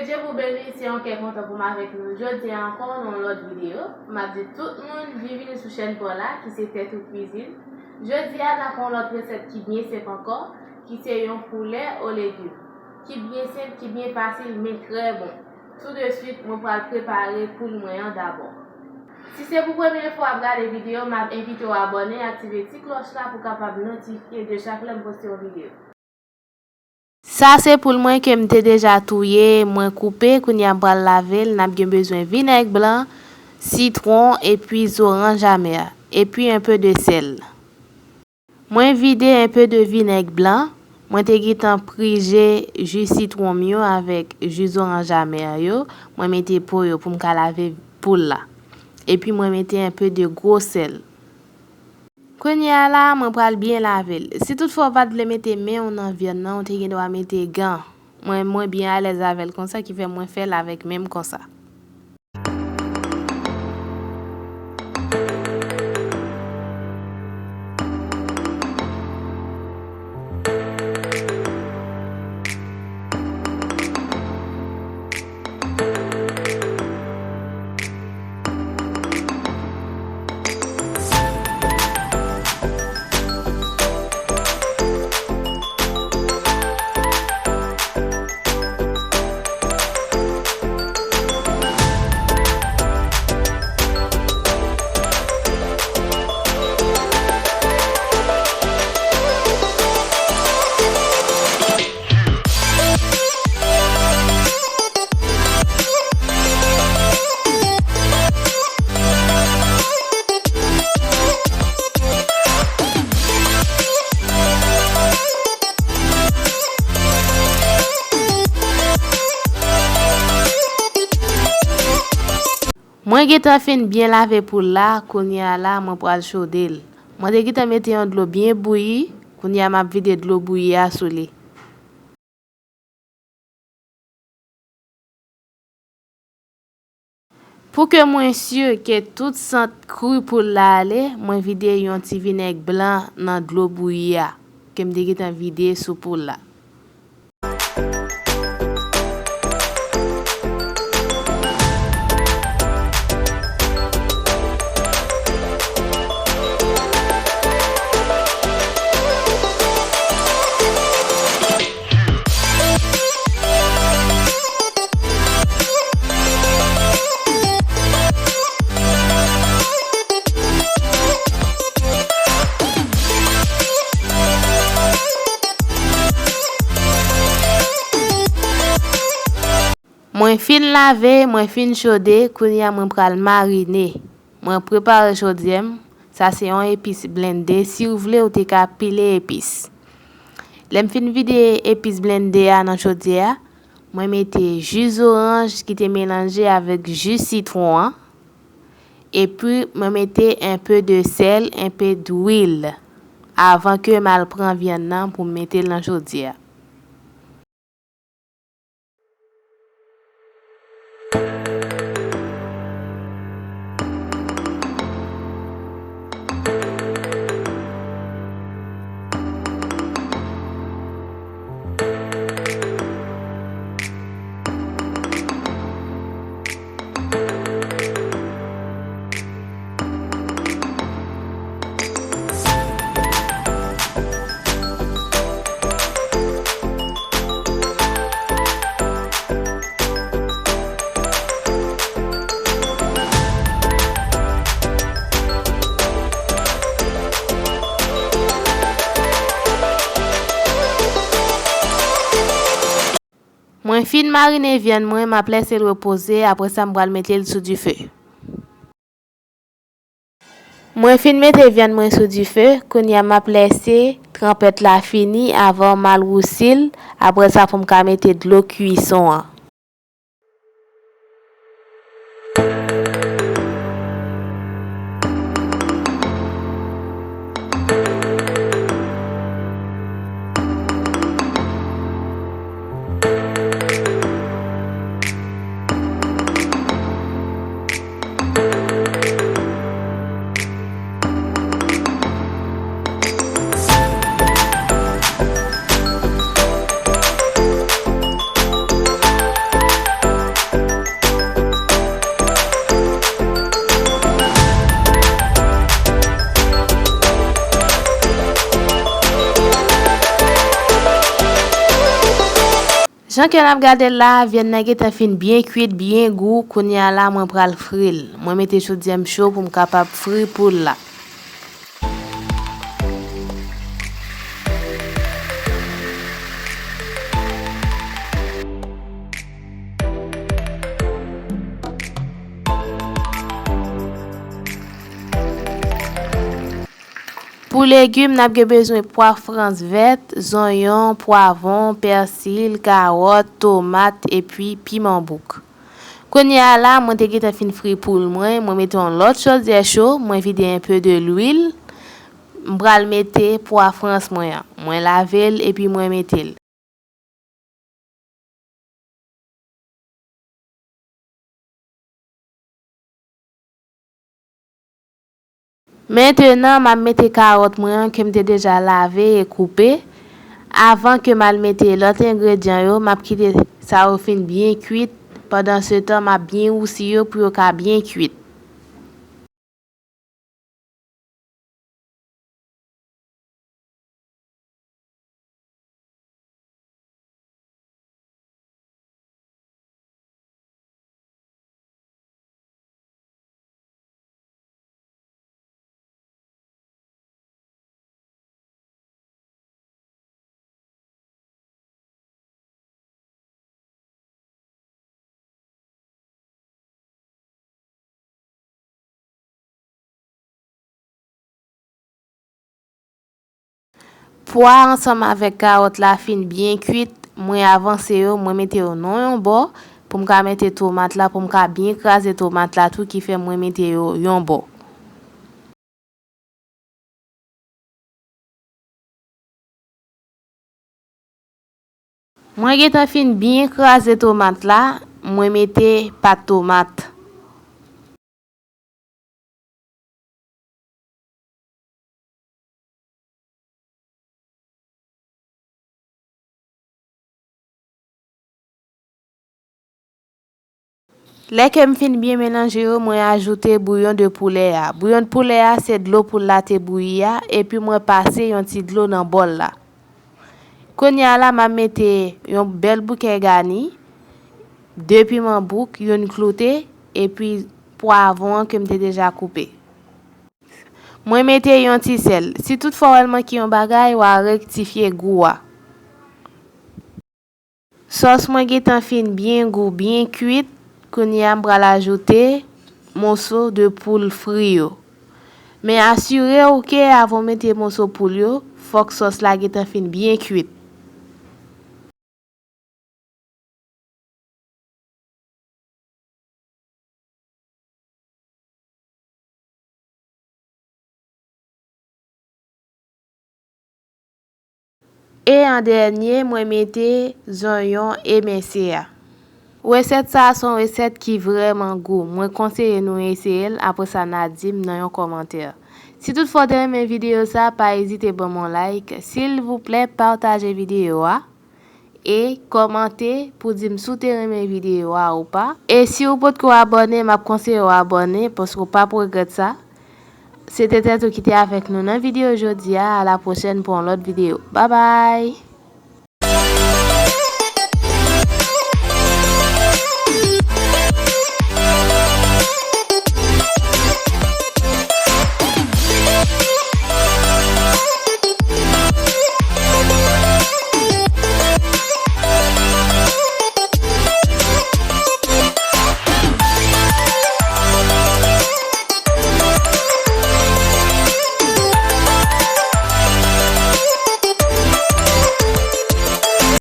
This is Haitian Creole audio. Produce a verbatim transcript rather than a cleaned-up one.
Bondye pou beni, se yon kè kontan pou m avèk nou jodi a ankò nan yon lòt videyo. M ap di tout moun, byenvini sou chèn pa w la, ki se Tèt ou Kwizin. Jodi a, n ap fè yon lòt resèt ki byen senp ankò, ki se yon poulè o legim. Ki byen senp, ki byen fasil, men trè bon. Tou de swit, mwen pral prepare poul mwen an dabò. Si se pou premye fwa w ap gade videyo, m ap envite w abòne, aktive ti klòch la pou w kapab notifye de chak lè m poste yon videyo. Sa se poul mwen ke m te deja touye, mwen koupe, kounye a m pral lave l, n ap gen bezwen vinèg blan, sitwon, epi zoranj amè, epi enpe de sèl. Mwen vide enpe de vinèg blan, mwen te gentan prije ji sitwon m yo avèk ji zoranj amè yo, mwen mete po yo pou m ka lave poul la. Epi mwen mete enpe de gwo sèl. Kounye a la, mwen pral byen lave l. Si toutfwa w pa t vle mete men w nan vyann nan, ou te gen dwa mete gan. Mwen, mwen byen alèz avè l konsa, ki fè mwen fè l avèk men m konsa. Mwen gentan fin byen lave poul la, kounye a la, mwen pral chode l. Mwen te gentan mete yon dlo byen bouyi, kounye a m ap vide dlo bouyi a sou li. Pou ke mwen si ke tout sant kri poul la ale, mwen vide yon ti vinèg blan nan dlo bouyi a, ke m te gentan vide sou poul la. Mwen fin lave, mwen fin chode, kounye a mwen pral marine. Mwen prepare chodyè m. Sa se yon epis blende. Si w vle, ou te ka pile epis. Lè m fin vide epis blende a nan chodyè a, mwen mete ji zoranj ki te melanje avèk ji sitwon an. Epi, mwen mete enpe de sèl, enpe dwil, avan ke m al pran vyann nan pou m mete l nan chodyè a. Mwen fin marine vyann mwen, m ap lese l repoze, apre sa m pral mete l sou dife. Mwen fin mete vyann mwen sou dife, kounye a m ap lese tranpèt la fini avan m al wousi l, apre sa pou m ka mete dlo kwison an. Jan ke n ap gade l la, vyann nan gentan fin byen kwit, byen gou. Kounye a la, mwen pral fri l. Mwen mete chodyè m cho pou m kapab fri poul la. Pou legim, n ap gen bezwen pwa frans vèt, zonyon, pwavwon, pèsil, kawòt, tomat, epi piman bouk. Kounye a la, mwen te gentan fin fri poul mwen, mwen mete yon lòt chodyè cho, mwen vide enpe de lwil, m pral mete pwa frans mwen an. Mwen lave l epi mwen mete l. Mentenan, m ap mete kawòt mwen an ke m te deja lave e koupe. Avan ke m al mete lòt engredyan yo, m ap kite sa yo fin byen kwit. Pandansetan, m ap byen wousi yo pou yo ka byen kwit. Pwa ansanm avèk kawòt la fin byen kwit, mwen avanse yo, mwen mete yo nan yon bò pou m ka mete tomat la, pou m ka byen kraze tomat la tou, ki fè mwen mete yo yon bò. Mwen gentan fin byen kraze tomat la, mwen mete pat tomat. Lè ke m fin byen melanje yo, mwen ajoute bouyon de poulè a. Bouyon de poulè a, se dlo poul la te bouyi a, epi mwen pase yon ti dlo nan bòl la. Kounye a la, m ap mete yon bèl boukè gani, de piman bouk, youn kloute, epi pwavwon an ke m te deja koupe. Mwen mete yon ti sèl. Si toutfwa w wè l manke yon bagay, w a rektifye gou a. Sòs mwen gentan fin byen gou, byen kwit. Kounye a, m pral ajoute moso de poul fri yo. Men asire w ke avan w mete moso poul yo, fòk sòs la gentan fin byen kwit. E an dènye, mwen mete zonyon emense a. Resèt sa a se yon resèt ki vrèman gou. Mwen konseye nou eseye l, apre sa n a di m nan yon kòmantè. Si toutfwa w te renmen videyo sa a, pa ezite ban m yon like. Silvouplè, pataje videyo a. E kòmante pou di m si w te renmen videyo a ou pa. E si w potko abòne, m ap konseye w abòne, paske w p ap regrèt sa. Se te Tètou ki te avèk nou nan videyo jodi a. A la pwochèn pou yon lòt videyo. Babay!